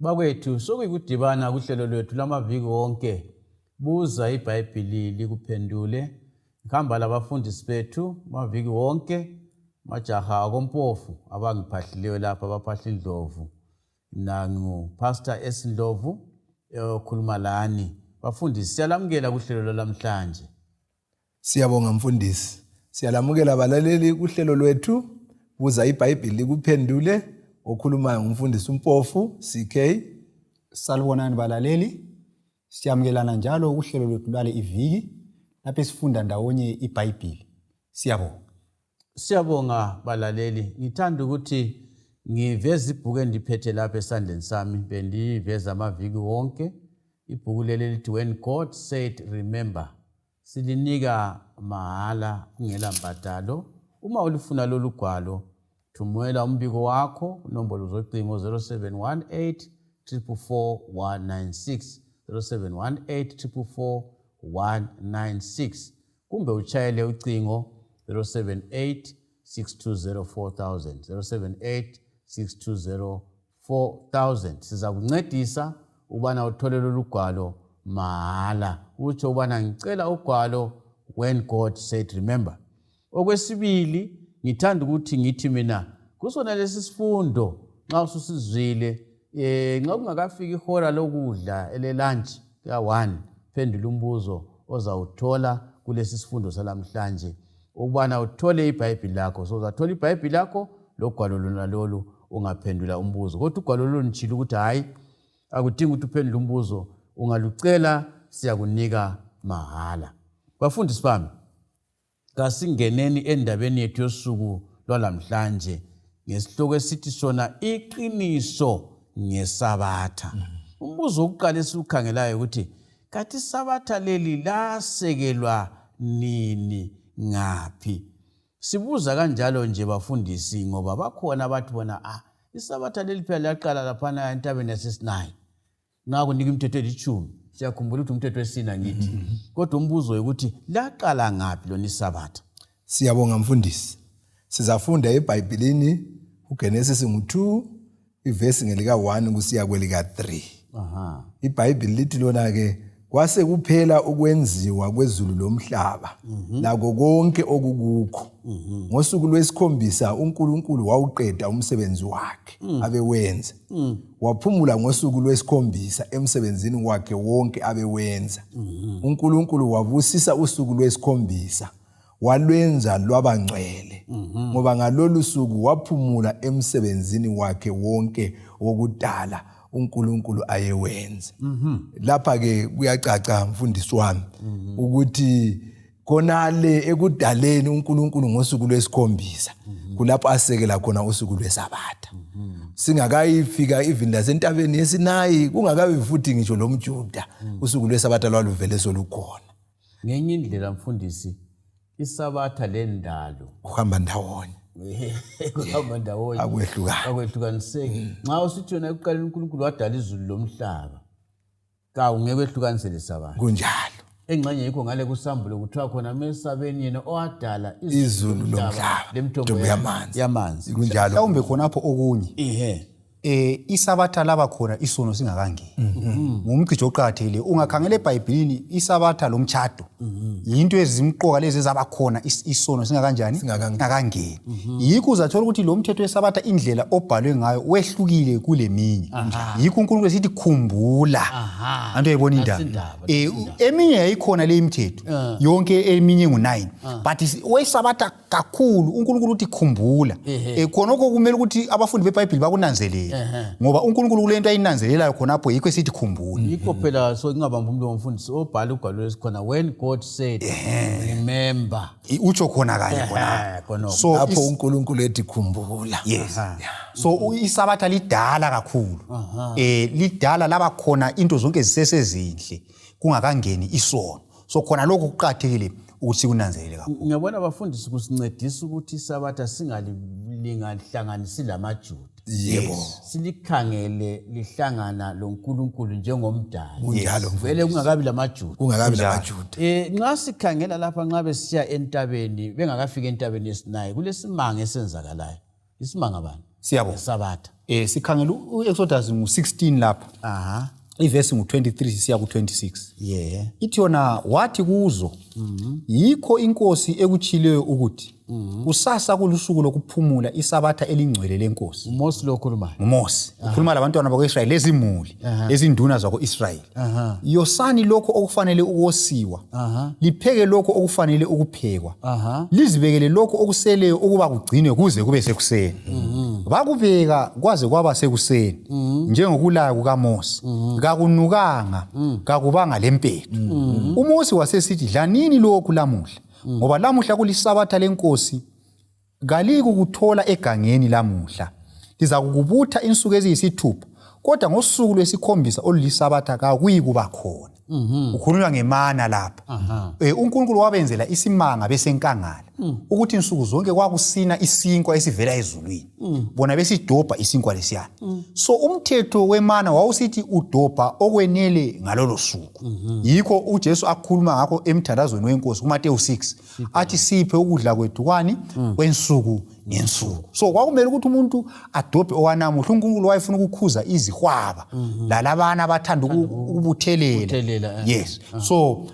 Bakwethu sokuyikudibana kuhlelo lwethu lamaviki wonke. Buza iBhayibhili likuphendule. Ngihamba labafundisi bethu maviki wonke, majaha akoMpofu abangiphahlileyo lapha abaphahla indlovu. Mina nginguPastor S Ndlovu okhuluma lani. Bafundisi siyalamukela kuhlelo lwalamhlanje. Siyabonga mfundisi. Siyalamukela balaleli kuhlelo lwethu buza iBhayibhili likuphendule. Okhulumayo ngumfundisi uMpofu CK. Salibonani balaleli. Siyamukelana njalo kuhlelo lwethu lwale iviki lapho esifunda ndawonye iBhayibhili. Siyabonga. Siyabonga balaleli. Ngithanda ukuthi ngiveze ibhuku endiphethe lapha esandleni sami, bendiveza amaviki wonke. Ibhuku leli elithi When God Said Remember silinika mahala kungela mbadalo. Uma ulifuna lolu gwalo, thumela umbiko wakho kunombolo zocingo 0718 444 196 0718 444 196 kumbe utshayele ucingo 078 620 4000 078 620 4000 sizakuncedisa ukubana uthole lolu gwalo mahala utsho ukubana ngicela ugwalo When God Said Remember. Okwesibili ngithanda ukuthi ngithi mina kusona lesi sifundo nxa ususizwile eh nxa kungakafiki ihora lokudla ele-lunch ka-1 phendula umbuzo ozawuthola kulesi sifundo salamhlanje ukubana uthole ibhayibhili lakho. So uzathola ibhayibhili lakho logwalo lona lolu ungaphendula umbuzo, kodwa ugwalo lolu ngitshilo ukuthi hhayi akudingi ukuthi uphendule umbuzo, ungalucela siyakunika mahala. Bafundisi bami, kasingeneni endabeni yethu yosuku lwalamhlanje ngesihloko esithi sona iqiniso ngeSabatha. Umbuzo wokuqala esiwukhangelayo ukuthi kathi iSabatha leli lasekelwa nini ngaphi? Sibuza kanjalo nje bafundisi ngoba bakhona abathi bona ah iSabatha leli phela liyaqala laphana entabeni yaseSinayi nxa kunika imithetho elitshumi. Siyakhumbula ukuthi umthetho wesina ngithi, kodwa umbuzo yokuthi laqala ngaphi lona iSabatha? Siyabonga mfundisi. Sizafunda eBhayibhilini uGenesis ngu-2 ivesi ngelika-1 kusiya kwelika-3. Aha. IBhayibhili lithi lona-ke kwase kuphela ukwenziwa kwezulu lomhlaba lako konke okukukho. Ngosuku lwesikhombisa uNkulunkulu wawuqeda umsebenzi wakhe abewenza. Waphumula ngosuku lwesikhombisa emsebenzini wakhe wonke abewenza. uNkulunkulu wabusisa usuku lwesikhombisa walwenza lwaba ngcwele, ngoba ngalolu suku waphumula emsebenzini wakhe wonke wokudala uNkulunkulu ayewenza. Lapha ke kuyacaca mfundisi wami ukuthi khonale ekudaleni uNkulunkulu ngosuku lwesikhombisa kulapho asekela khona usuku lweSabatha. Singakayifika even lasentabeni yeSinayi, kungakabi futhi ngisho lomJuda, usuku lweSabatha lwaluvele solukhona. Ngenye indlela mfundisi, iSabatha lendalo kuhamba ndawonye. Kuhamba ndawonye, akwehlukani, akwehlukaniseki. Nxa usithi yona ekuqaleni uNkulunkulu wadala izulu lomhlaba, ka ungeke wehlukanise leSabatha. Kunjalo. Engxenye yikho ngale kusambulo kuthiwa khona mesabeni yena owadala izulu lomhlaba lemithombo yamanzi. Yamanzi. Kunjalo. Mhlawumbe khonapho okunye Ihe. Isabatha laba khona isono singakangeni. Ngumcijo oqakathekile. Ungakhangela eBhayibhilini isabatha lomtshado yinto ezimqoka lezi ezaba khona isono singakanjani? Singakangeni. Singakangeni. Yikho uzathola ukuthi lo mthetho weSabatha indlela obhalwe ngayo wehlukile kuleminye. Yikho uNkulunkulu esithi khumbula. Anto uyayibona indaba. Indaba, Eminye yayikhona le imithetho yonke eminye engu-9, but weSabatha kakhulu uNkulunkulu uthi khumbula. Khonokho kumele ukuthi abafundi beBhayibhili bakunanzelele, ngoba uNkulunkulu kulento ayinanzelelayo khonapho, yikho esithi khumbula. Yikho phela so ngingabamba umlomo mfundisi obhala ugwalo lwesikhona When God Said Remember. Utsho khona kanye khonapho. Khonokho. So lapho uNkulunkulu ethi khumbula. Yes. So isabatha lidala kakhulu. Lidala laba khona into zonke zisesezinhle kungakangeni isono. So khona lokho kuqakathekile ukuthi sikunanzelele kakhulu. Ngiyabona bafundisi kusincedisa ukuthi iSabatha singalihlanganisi lamaJuda. Yebo. Silikhangele lihlangana loNkulunkulu njengomdali. Kunjalo mfundisi. Vele kungakabi lamaJuda. Kungakabi lamaJuda. Nxa sikhangela lapha nxa besiya entabeni, bengakafiki entabeni yeSinayi, kulesimanga esenzakalayo. Isimanga bani? Siyabonga. Sabatha. Sikhangela u-Exodus ngu-16 lapha. Aha. Ivesi ngu-23 sisiya ku-26. Yeah. Ithi yona wathi kuzo, yikho inkosi ekutshileyo ukuthi kusasa kulusuku lokuphumula, isabatha elingcwele lenkosi. UMosi lo okhulumayo. NguMosi ukhuluma labantwana bako-Israyeli, lezimuli, lezinduna zako-Israyeli. Yosani lokho okufanele ukosiwa, lipheke lokho okufanele ukuphekwa, lizibekele lokho okuseleyo ukuba kugcinwe kuze kube sekuseni. Bakubeka kwaze kwaba sekuseni, njengokulaya kukaMosi. Kakunukanga, kakubanga lempethu. UMosi wasesithi, dlanini lokhu lamuhla, ngoba lamuhla kulisabatha lenkosi, kalikukuthola egangeni lamuhla. Lizakukubutha insuku eziyisithupha, kodwa ngosuku lwesikhombisa olulisabatha kakuyikuba khona. Ukhulunywa ngemana lapha. UNkulunkulu wabenzela isimanga besenkangala, ukuthi insuku zonke kwakusina isinkwa esivela ezulwini, bona besidobha isinkwa lesiyana. So umthetho wemana wawusithi udobha okwenele ngalolo suku. Yikho uJesu akhuluma ngakho emthandazweni wenkosi kuMateyu 6, athi siphe ukudla kwethu kwani kwensuku ngensuku. So kwakumele ukuthi umuntu adobhe okwanamuhla. UNkulunkulu wayefuna ukukhuza izihwaba lalabana abathanda ukubuthelela. Ukubuthelela. Yes, so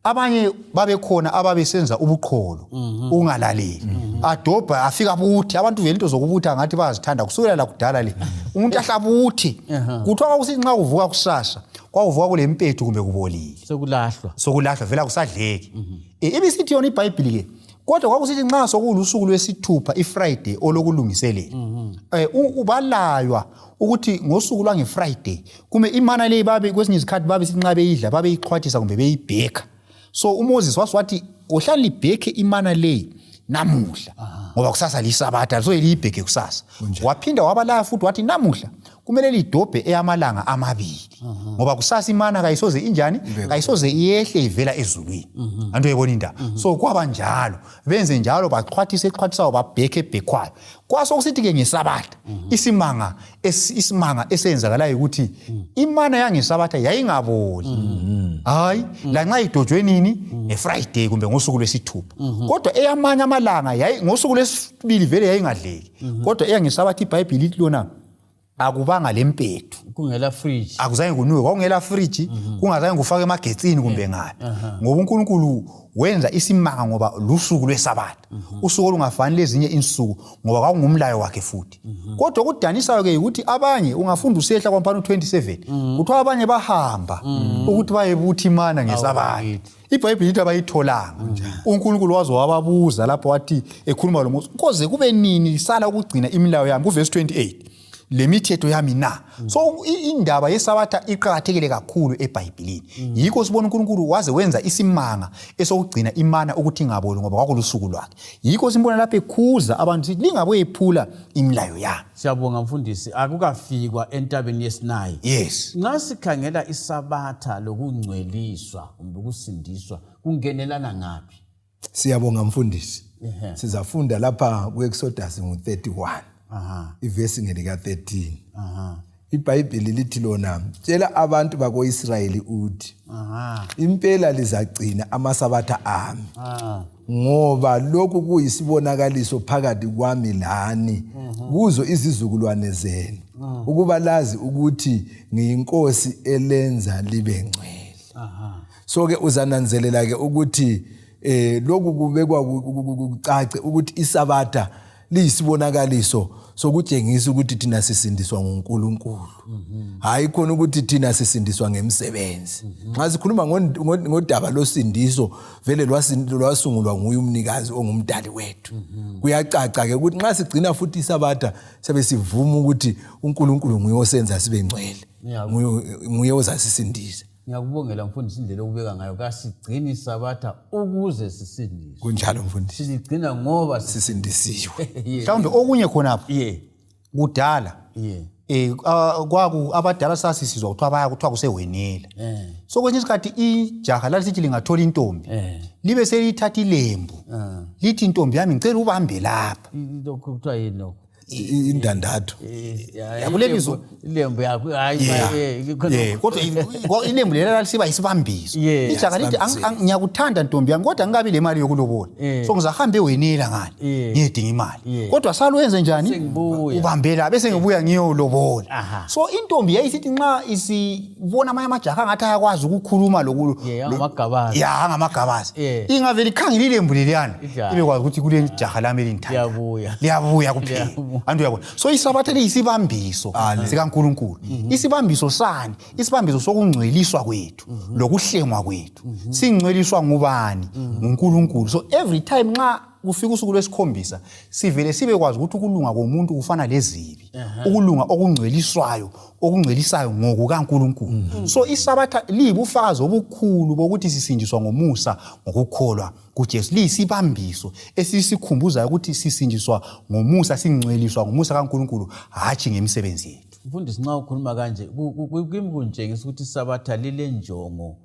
abanye babekhona ababesenza ubuqholo, ungalaleli, adobha afika buthi. Abantu vele into zokubutha ngathi bayazithanda kusukela la kudala le. Umuntu ahlabuthe, kuthiwa kwakusithi nxa kuvuka kusasa, kwakuvuka kule mpethu kumbe kubolile. Sekulahlwa. Sokulahlwa vele, akusadleki. Ibisithi yona iBhayibhili ke, kodwa kwakusithi nxa sokulusuku lwesithupha, iFriday olokulungiselela, ubalaywa ukuthi ngosuku lwangeFriday kumbe imana leyi babe kwesinye izikhathi babe sithi nxa beyidla babeyixhwathisa kumbe beyibhekha. So uMoses wase wathi, ohlani libhekhe imana leyi namuhla, ngoba kusasa lisabatha, so liyibhekhe kusasa. Waphinda wabalaya futhi wathi namuhla kumele lidobhe eyamalanga amabili, ngoba kusasa imana kayisoze injani, kayisoze iyehle ivela ezulwini. Anto yebona indaba. So kwaba njalo, benze njalo, baxhwathise exhwathisayo, babhekhe ebhekhwayo. Kwasokusithi-ke ngesabatha isimanga esenzakalayo ukuthi imana yangesabatha yayingaboli, hayi, lanxa idojwe nini, ngeFriday kumbe ngosuku lwesithupha. Kodwa eyamanye amalanga ngosuku lwesibili vele yayingadleki. Kodwa eyangesabatha, iBhayibhili lithi lona akubanga lempethu. Kungela fridge. Akuzange kunuke, kwakungela friji, kungazange kufake emagetsini kumbe ngaphi, ngoba uNkulunkulu wenza isimanga, ngoba lusuku lwesabatha, usuku olungafani lezinye insuku, ngoba kwakungumlayo wakhe futhi. Kodwa okudanisayo-ke yikuthi abanye, ungafunda usehla kwamphana u-27, kuthiwa abanye bahamba ukuthi bayebutha imana ngesabatha. Kithi. IBhayibhili lithi abayitholanga. UNkulunkulu waze wababuza lapho, wathi ekhuluma lo Mose, koze kube nini lisala ukugcina imilayo yami, kuvesi 28, lemithetho yami na? So indaba yesabatha iqakathekile kakhulu eBhayibhilini. Yikho sibona uNkulunkulu waze wenza isimanga esokugcina imana ukuthi ingaboli, ngoba kwakulusuku lwakhe. Yikho simbona lapho ekhuza abantu sithi lingaboyephula imilayo yami. Siyabonga mfundisi. Akukafikwa entabeni yeSinayi. Yes. Nxa sikhangela isabatha lokungcweliswa kumbe ukusindiswa, kungenelana ngaphi? Siyabonga mfundisi. Ehhe. Sizafunda lapha ku-Exodus ngu-31, ivesi ngelika-13. IBhayibhili lithi lona, tshela abantu bako-Israyeli uthi, impela lizagcina amasabatha ami, ngoba lokhu kuyisibonakaliso phakathi kwami lani kuzo izizukulwane zenu, ukuba lazi ukuthi ngiyinkosi elenza libe ngcwele. So ke uzananzelela ke ukuthi lokhu kubekwa kucace ukuthi isabatha liyisibonakaliso sokutshengisa ukuthi thina sisindiswa nguNkulunkulu, hayi khona ukuthi thina sisindiswa ngemisebenzi. Nxa sikhuluma ngodaba losindiso, vele lwasungulwa nguye umnikazi ongumdali wethu. Kuyacaca ke ukuthi nxa sigcina futhi isabatha, siyabe sivuma ukuthi uNkulunkulu nguye osenza sibe ngcwele, nguye ozasisindisa. Ngiyakubongela mfundisi indlela okubeka ngayo. Kasigcini isabatha ukuze sisindiswe. Kunjalo mfundisi. Siligcina ngoba sisindisiwe. Mhlawumbe okunye khonapho, kudala kwaku abadala sasisizwa kuthiwa baya kuthiwa kusewenela. So kwesinye isikhathi ijaha lalisithi lingathola intombi, libe selithatha ilembu, lithi, "Intombi yami, ngicela ubambe lapha." Lokhu kuthiwa yini lokho? Indandatho. Yakuleli Ilembu yakho, hayi. Kodwa ilembu lela lalisiba isibambiso. Ijaha lithi, "Ngiyakuthanda ntombi yami, kodwa angikabi le mali yokulobola, so ngizahamba ewenela ngale ngiyedinga imali, kodwa salwenze njani, ubambela bese ngibuya ngiyolobola." So intombi yayisithi nxa isibona amanye amajaha angathi ayakwazi ukukhuluma loku ya angamagabazi, ingavele ikhangele ilembu leliyana, ibekwazi ukuthi kule jaha lami elingithanda liyabuya kuphela. Anti uyabona, so isabatha liyisibambiso sikaNkulunkulu. Isibambiso sani? Isibambiso sokungcweliswa kwethu lokuhlengwa kwethu. Singcweliswa ngubani? NguNkulunkulu. So every time nxa kufika usuku lwesikhombisa, sivele sibekwazi ukuthi ukulunga komuntu kufana lezibi, ukulunga okungcweliswayo, okungcwelisayo ngokukaNkulunkulu. So isabatha liyibufakazi obukhulu bokuthi sisindiswa ngomusa ngokukholwa kuJesu. Liyisibambiso esisikhumbuzayo ukuthi sisindiswa ngomusa, singcweliswa ngomusa kaNkulunkulu, hatshi ngemisebenzi yethu. Mfundisi, nxa ukhuluma kanje, kimi kuntshengisa ukuthi isabatha lilenjongo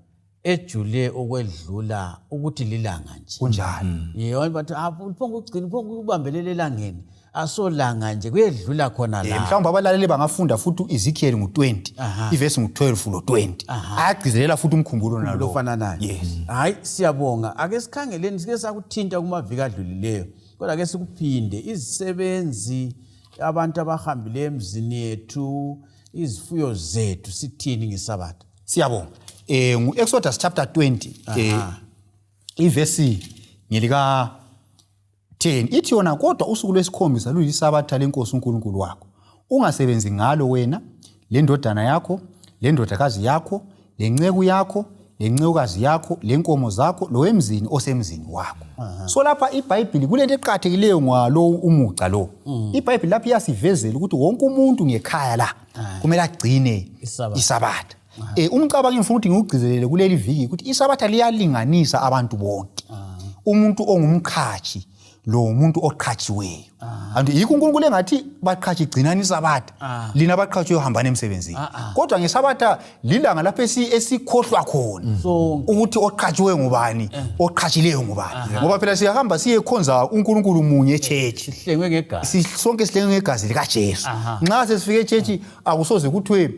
ejule okwedlula ukuthi lilanga nje. Kunjalo. Yebo, bathi phonga ugcina, phonga ubambelele elangeni, asolanga nje, kuyedlula khona la. Mhlawumbe abalaleli bangafunda futhi uEzekiel ngu-20, ivesi ngu-12 lo-20, ayagcizelela futhi umkhumbulo nalo ofananayo. Yes. Hayi, siyabonga. Ake sikhangeleni, sike sakuthinta kumaviki adlulileyo, kodwa ake sikuphinde. Izisebenzi, abantu abahambileyo emzini yethu, izifuyo zethu, sithini ngesabatha? Siyabonga. Ngu-Exodus chapter 20, ivesi ngelika 10, ithi yona, "Kodwa usuku lwesikhombisa luyisabatha lenkosi uNkulunkulu wakho. Ungasebenzi ngalo, wena, lendodana yakho, lendodakazi yakho, lenceku yakho, lencekukazi yakho, lenkomo zakho, lowemzini osemzini wakho." So lapha iBhayibhili kulento eqakathekileyo ngalo umugca lo. IBhayibhili lapha iyasivezela ukuthi wonke umuntu ngekhaya la kumele agcine isabatha. Umcabango engifuna ukuthi ngiwugcizelele kuleli viki ukuthi isabatha liyalinganisa abantu bonke, umuntu ongumqhatshi lo muntu oqhatshiweyo. Anti yikho uNkulunkulu engathi, "Baqhatshi, gcinani isabatha, lina baqhatshiweyo, hambani emsebenzini." Kodwa ngesabatha lilanga lapho esikhohlwa khona ukuthi oqhatshiweyo ngubani, oqhatshileyo ngubani, ngoba phela siyahamba siyekhonza uNkulunkulu munye echechi. Sihlengwe ngegazi. Sonke sihlengwe ngegazi likaJesu. Nxa sesifike echechi, akusoze kuthiwe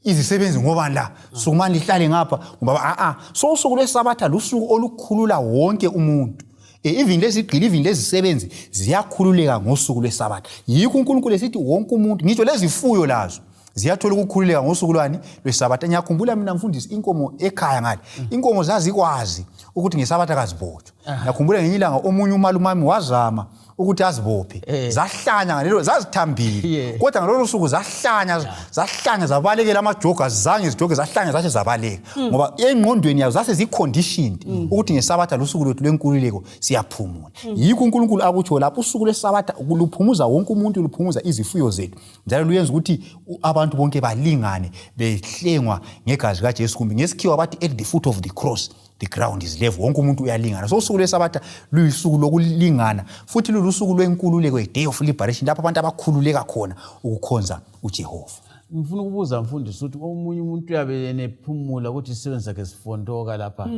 izisebenzi ngobani la, sukumani lihlale ngapha, ngoba a-a. So usuku lwesabatha lusuku olukhulula wonke umuntu, even lezigqili, even lezisebenzi ziyakhululeka ngosuku lwesabatha. Yikho uNkulunkulu esithi wonke umuntu, ngitsho lezifuyo lazo ziyathola ukukhululeka ngosuku lwani? Lwesabatha. Ngiyakhumbula mina mfundisi, inkomo ekhaya ngale, inkomo zazikwazi ukuthi ngesabatha kazibotshwa. Ngiyakhumbula ngenye ilanga omunye umalumami wazama ukuthi azibophe, zahlanya ngalelo, zazithambile, kodwa ngalolo suku zahlanya, zahlanya zabalekela amajogo, azange zijoge, zahlanya zahle zabaleka, ngoba engqondweni yazo zase zi-conditioned ukuthi ngesabatha lusuku lwethu lwenkululeko, siyaphumula. Yikho uNkulunkulu akutsho lapho, usuku lwesabatha luphumuza wonke umuntu, luphumuza izifuyo zethu, njalo luyenza ukuthi abantu bonke balingane behlengwa ngegazi kaJesu, kumbe ngesikhiwa bathi, "At the foot of the cross the ground is level." Wonke umuntu uyalingana. So usuku lwesabatha luyisuku lokulingana, futhi lulusuku lwenkululeko, a day of liberation, lapho abantu abakhululeka khona ukukhonza uJehova. Ngifuna ukubuza mfundisi ukuthi omunye umuntu uyabe yena ephumula ukuthi isisebenzi sakhe sifontoka lapha,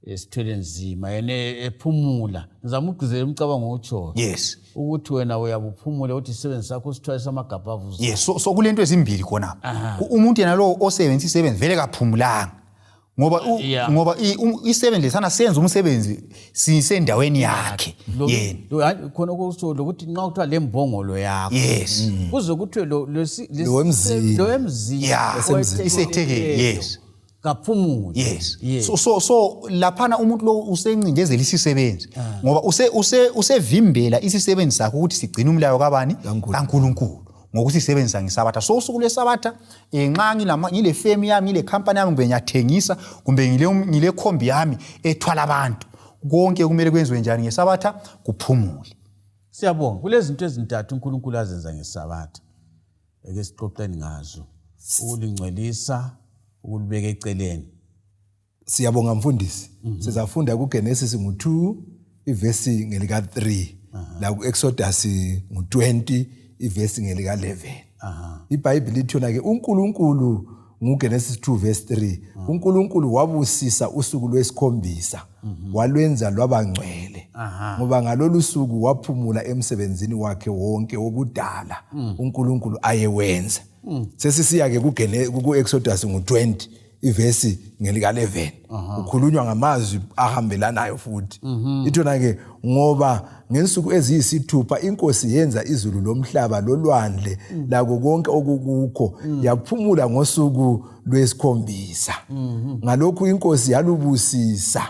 esithwele nzima, yena ephumula. Ngizama ukugcizelela umcabango owutshoyo ukuthi wena uyabuphumula ukuthi isisebenzi sakho usithwalisa amagabha avuza. Yes, so kulento ezimbili khonapha. Umuntu yena lowo osebenzisa isebenzi vele kaphumulanga, ngoba ngoba isebenzi lesana senza umsebenzi sisendaweni yakhe yena. Hayi, khona okusho lokuthi nxa kuthiwa le mbongolo yakho, kuze kuthiwe Lo wemzini. Lo wemzini Isethekeli, yes. Kaphumuli. Yes. So laphana umuntu lo usencindezela isisebenzi, ngoba use use usevimbela isisebenzi sakhe ukuthi sigcine umlayo kabani? KaNkulunkulu. KaNkulunkulu, ngokusisebenzisa ngesabatha. So usuku lwesabatha, nxa ngile firm yami, ngile company yami, kumbe ngiyathengisa, kumbe ngile khombi yami ethwala abantu, konke kumele kwenziwe njani ngesabatha? Kuphumule. Siyabonga. Kulezinto ezintathu uNkulunkulu azenza ngesabatha, eke sixoxeni ngazo: ukulingcwelisa, ukulibeka eceleni. Siyabonga mfundisi. Sizafunda kuGenesis ngu-2, ivesi ngelika-3, la ku-Exodus ngu-20, ivesi ngelika-11. IBhayibhili lithi yona-ke uNkulunkulu nguGenesis 2 verse 3. uNkulunkulu wabusisa usuku lwesikhombisa, walwenza lwaba ngcwele, ngoba ngalolu suku waphumula emsebenzini wakhe wonke wokudala uNkulunkulu ayewenza. Sesisiya-ke ku-Exodus ngu-20 ivesi ngelika-11, kukhulunywa ngamazwi ahambelanayo futhi. Ithona-ke, ngoba ngensuku eziyisithupha inkosi yenza izulu lomhlaba lolwandle lako konke okukukho, yaphumula ngosuku lwesikhombisa. Ngalokhu inkosi yalubusisa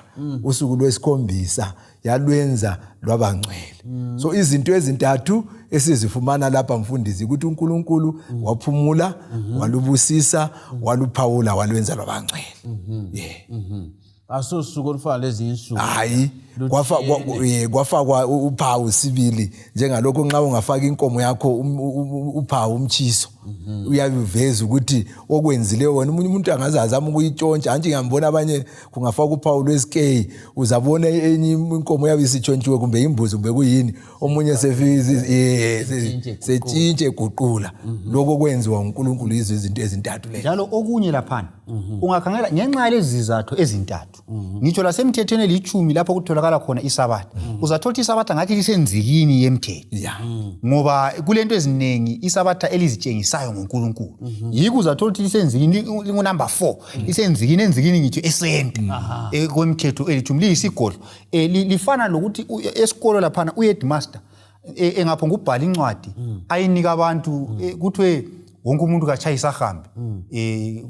usuku lwesikhombisa, yalwenza lwaba ngcwele. So izinto ezintathu esizifumana lapha, mfundisi, ukuthi uNkulunkulu waphumula, walubusisa, waluphawula, walwenza lwaba ngcwele. Yeah. Asosuku olufana lezinye insuku. Hayi, kwafakwa uphawu sibili, njengalokho nxa ungafaka inkomo yakho uphawu umtshiso, uyaveza ukuthi okwenzileyo wena. Omunye umuntu angaze azama ukuyitshontsha. Antshi ngiyambona abanye kungafaka uphawu lwesikeyi, uzabona enye inkomo yabe isitshontshiwe, kumbe imbuzi, kumbe kuyini, omunye setshintshe guqula. Lokho kwenziwa nguNkulunkulu, yizo izinto ezintathu lezo. Njalo okunye laphana, ungakhangela ngenxa yalezi zizathu ezintathu, ngitsho lasemthethweni elitshumi lapho kutholakala khona isabatha, uzathola ukuthi isabatha ngathi lisenzikini yemthetho, ngoba kulento eziningi isabatha elizitshengisayo ngoNkulunkulu. Yikho uzathola ukuthi lisenzikini, lingunumber 4, lisenzikini, enzikini ngitsho esenta kwemthetho elitshumi, liyisigodlo. Lifana lokuthi esikolo laphana uheadmaster engapho ngubhala incwadi ayinika abantu, kuthiwe wonke umuntu katshayisa ahambe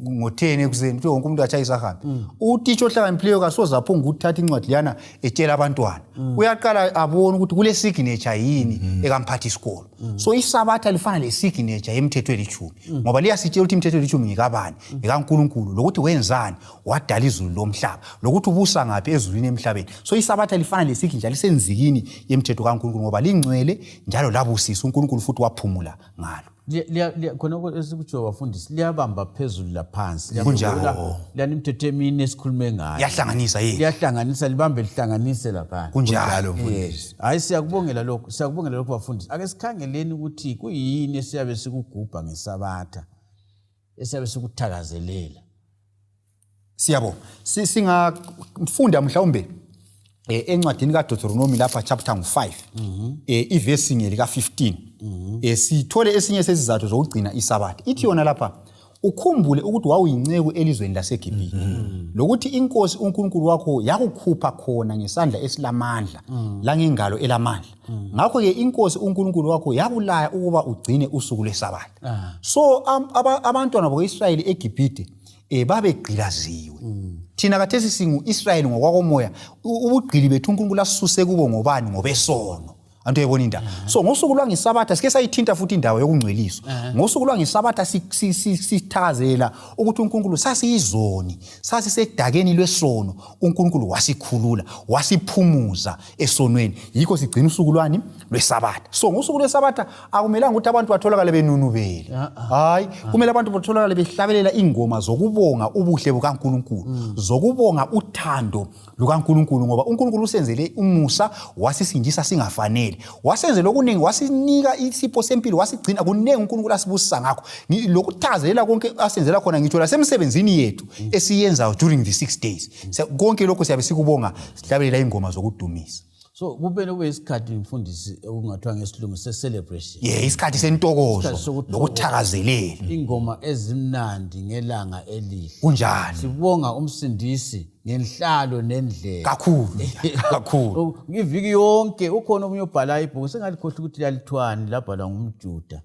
ngo-10 ekuseni, kuthiwe wonke umuntu katshayisa ahambe. Utitsha ohlakaniphileyo kasoze aphonge ukuthatha incwadi leyana etshela abantwana, uyaqala abone ukuthi kule signature yini ekamphathi isikolo. So isabatha lifana le signature yemithetho elitshumi, ngoba liyasitshela ukuthi imithetho elitshumi ngekabani? NgekaNkulunkulu, lokuthi wenzani? Wadala izulu lomhlaba, lokuthi ubusa ngaphi? Ezulwini, emhlabeni. So isabatha lifana lesignature, lisenzikini yemthetho kaNkulunkulu, ngoba lingcwele njalo labusisa uNkulunkulu futhi waphumula ngalo. Khona esikutsho, bafundisi, liyabamba phezulu laphansi. Kunjalo. Liyani imithetho emine esikhulume ngayo. Liyahlanganisa ye. Liyahlanganisa, libambe lihlanganise laphana. Kunjalo. Mfundisi. Hayi, siyakubongela lokho, siyakubongela lokho, bafundisi. Ake sikhangeleni ukuthi kuyini esiyabe sikugubha ngesabatha, esiyabe sikuthakazelela. Siyabonga. Singafunda mhlawumbe encwadini kaDeuteronomy lapha, chapter ngu-5, ivesi ngelika-15, sithole esinye sezizathu zokugcina isabatha. Ithi yona lapha, ukhumbule ukuthi wawuyinceku elizweni laseGibhithe, lokuthi inkosi uNkulunkulu wakho yakukhupha khona ngesandla esilamandla langengalo elamandla. Ngakho-ke inkosi uNkulunkulu wakho yakulaya ukuba ugcine usuku lwesabatha. So abantwana bakwa-Israyeli eGibhithe babegqilaziwe. Thina khathesi singu-Israyeli ngokwakomoya. Ubugqili bethu uNkulunkulu asisuse kubo ngobani? Ngobesono. Antu uyayibona indaba. So ngosuku lwangesabatha sike sayithinta futhi indawo yokungcweliswa. Ngosuku lwangesabatha sithakazela ukuthi uNkulunkulu, sasiyizoni, sasisedakeni lwesono, uNkulunkulu wasikhulula, wasiphumuza esonweni. Yikho sigcina usuku lwani? Lwesabatha. So ngosuku lwesabatha akumelanga ukuthi abantu batholakale benunubele. Hayi, kumele abantu batholakale behlabelela ingoma zokubonga ubuhle bukaNkulunkulu, zokubonga uthando lukaNkulunkulu, ngoba uNkulunkulu usenzele umusa, wasisindisa singafanele, wasenzela okuningi, wasinika isipho sempilo, wasigcina. Kuningi uNkulunkulu asibusisa ngakho. Lokuthakazelela konke asenzela khona, ngitsho lasemsebenzini yethu esiyenzayo during the 6 days, konke lokho siyabe sikubonga, sihlabelela ingoma zokudumisa. So kumele kube isikhathi, mfundisi, okungathiwa ngesilungu se-celebration. Ye, isikhathi sentokozo. Isikhathi sokuthokoza. Lokuthakazelela. Ingoma ezimnandi ngelanga elihle. Kunjalo. Sibonga umsindisi ngenhlalo nendlela. Kakhulu, kakhulu. Iviki yonke ukhona omunye obhala ibhuku, sengalikhohlwa ukuthi lalithwani, labhalwa ngumJuda,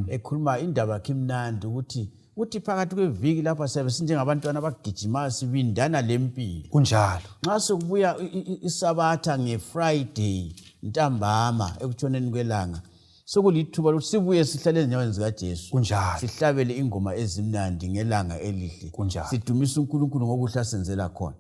ekhuluma indaba yakhe imnandi, ukuthi uthi phakathi kweviki lapha siyabe sinjengabantwana abagijimayo, sibindana lempilo. Kunjalo. Nxa sekubuya isabatha ngeFriday ntambama ekutshoneni kwelanga, sekulithuba lokuthi sibuye sihlale ezinyaweni zikaJesu. Kunjalo. Sihlabele ingoma ezimnandi ngelanga elihle. Kunjalo. Sidumise uNkulunkulu ngokuhle asenzela khona.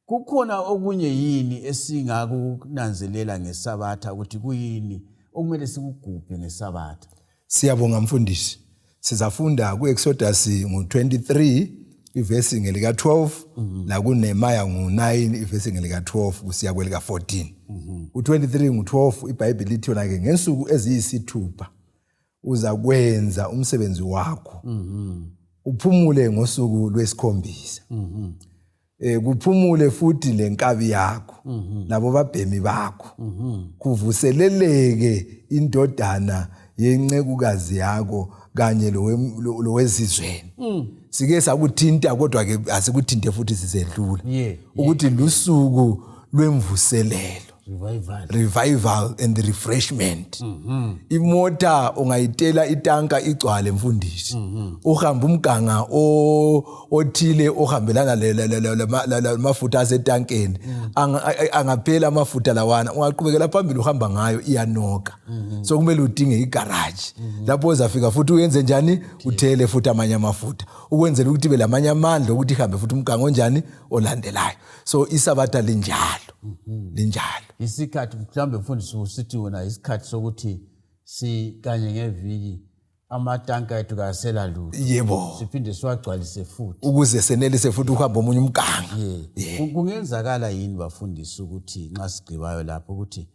Kukhona okunye yini esingakunanzelela ngesabatha, ukuthi kuyini okumele sikugubhe ngesabatha? Siyabonga, mfundisi. Sizafunda ku-Exodus ngu-23 ivesi ngelika-12, nakuNehemiah ngu-9 ivesi ngelika-12 kusiya kwelika-14. U-23 ngu-12, iBhayibheli lithi yona-ke, ngensuku eziyisithupha Uzakwenza umsebenzi wakho. Uphumule ngosuku lwesikhombisa. Kuphumule futhi lenkabi yakho nabo babhemi bakho. Kuvuseleleke indodana yencekukazi yakho kanye lowezizweni. Sike sakuthinta kodwa ke asikuthinte futhi sisedlula. Ukuthi lusuku lwemvuselelo. Revival. Revival and refreshment. Imota ungayitela itanka igcwale mfundisi. Uhamba umganga othile ohambelana lamafutha asetankeni. Angaphela amafutha lawana ungaqhubekela phambili uhamba ngayo iyanoka. So kumele udinge igarage. Lapho uzafika futhi uyenze njani? Uthele futhi amanye amafutha ukwenzela ukuthi ibe lamanye amandla ukuthi ihambe futhi umganga onjani olandelayo. So isabatha linjalo. Linjalo. Isikhathi mhlawumbe mfundisi usithi wona isikhathi sokuthi sikanye ngeviki amatanka ethu kasela lutho. Yebo. Siphinde siwagcwalise futhi. Ukuze senelise futhi ukuhamba omunye umganga. Yeah. Kungenzakala yini bafundisi ukuthi nxa sigqibayo lapho ukuthi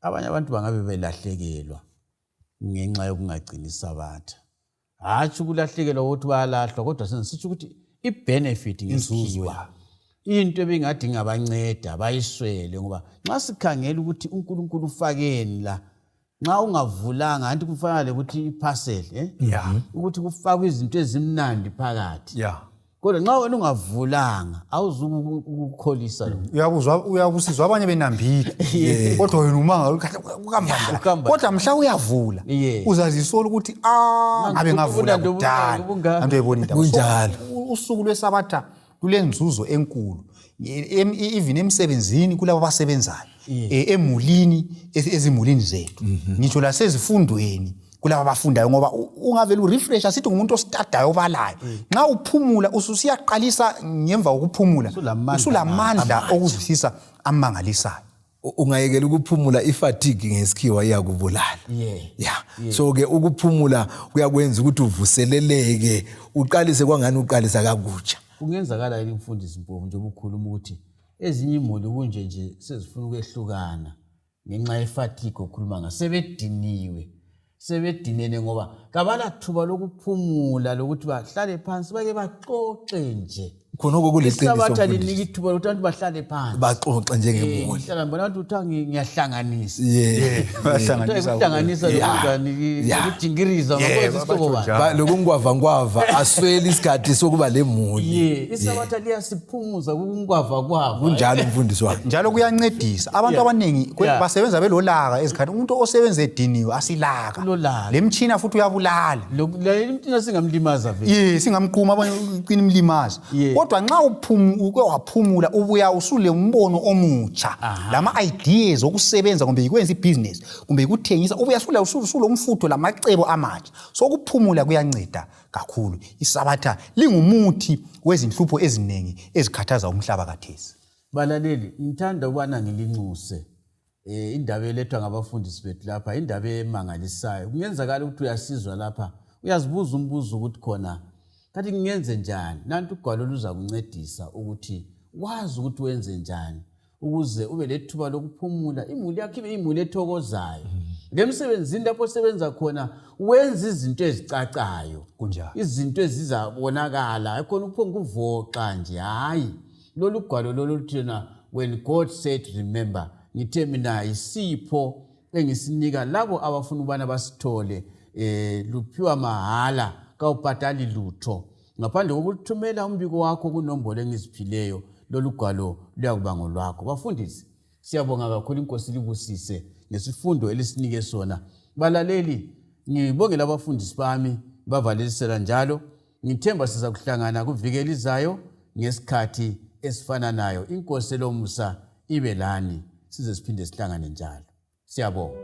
abanye abantu bangabe belahlekelwa ngenxa yokungagcini isabatha? Hatshi ukulahlekelwa ukuthi bayalahlwa, kodwa sengisithi ukuthi i-benefit ngesikhiwa into ebingathi ingabanceda bayiswele, ngoba nxa sikhangela ukuthi uNkulunkulu ufakeni la, nxa ungavulanga anti kufana lokuthi iparcel ukuthi kufakwe izinto ezimnandi phakathi. Kodwa nxa wena ungavulanga awuzukukholisa lokho. Uyakuzwa, uyabusizwa abanye benambile kodwa wena umanga ukambanda, kodwa mhla uyavula uzazisola ukuthi ngabe ngavula kudala. Antu uyayibona indaba. Kunjalo. Usuku lwesabatha lulenzuzo enkulu, even emsebenzini kulabo abasebenzayo, emulini, ezimulini zethu, ngitsho lasezifundweni kulabo abafundayo, ngoba ungavele urefresh, asithi ngumuntu ostadayo obalayo, nxa uphumula ususiyaqalisa ngemva kokuphumula usulamandla okuzwisisa amangalisayo. Ungayekela ukuphumula ifatigue ngesikhiwa iyakubulala. So ke ukuphumula kuyakwenza ukuthi uvuseleleke, uqalise kwangani uqalisa kakutsha. Kungenzakala yini mfundisi Mpofu njengoba ukhuluma ukuthi ezinye imuli kunje nje sezifuna ukwehlukana ngenxa yefatigue okhuluma ngayo, sebediniwe, sebedinene ngoba kabalathuba lokuphumula lokuthi bahlale phansi bake baxoxe nje. Khonoko kuliqiniso. Isabatha linika ithuba lokuthi abantu bahlale phansi baxoxe njengemuli. Ngihlala ngibona abantu kuthiwa ngiyahlanganisa. Bayahlanganisa. Kuthiwa yikuhlanganisa lokujingiriza ngoba isihlobo bani. Lokungwavangwava aswele isikhathi sokuba lemuli. Isabatha liyasiphumuza kukungwavakwava. Kunjalo mfundisi wami. Njalo kuyancedisa abantu abaningi basebenza belolaka ezikhathi, umuntu osebenza ediniwe asilaka. Lemtshina futhi uyabulala. Le mtshina singamlimaza vele. Singamquma abanye ucina imlimaza. Kodwa nxa uke waphumula ubuya usule umbono omutsha, lama ideas okusebenza kumbe yikwenza ibhizinesi kumbe yikuthengisa, ubuya usulomfutho lamacebo amatsha. So ukuphumula kuyanceda kakhulu. Isabatha lingumuthi wezinhlupho eziningi ezikhathaza umhlaba khathesi. Balaleli, ngithanda ukubana ngilinxuse. Indaba elethwa ngabafundisi bethu lapha, indaba emangalisayo. Kungenzakala ukuthi uyasizwa lapha, uyazibuza umbuzo ukuthi khona kathi ngingenze njani? Nanti ugwalo luzakuncedisa ukuthi wazi ukuthi wenze njani ukuze ube lethuba lokuphumula, imuli yakho ibe imuli ethokozayo. Lemsebenzini lapho osebenza khona wenza izinto ezicacayo, izinto ezizabonakala, khona uphonga ukuvoxa nje. Hayi, lolu gwalo lolu luthina When God Said Remember, ngithe mina isipho engisinika labo abafuna ukubana basithole, luphiwa mahala, kawubhadali lutho ngaphandle kokuthumela umbiko wakho kunombolo engiziphileyo. Lolu gwalo luyakuba ngolwakho. Bafundisi, siyabonga kakhulu, inkosi libusise ngesifundo elisinike sona. Balaleli, ngibongela abafundisi bami bavalelisela njalo. Ngithemba sizakuhlangana kuviki elizayo ngesikhathi esifananayo. Inkosi elomusa ibe lani size siphinde sihlangane njalo. Siyabonga.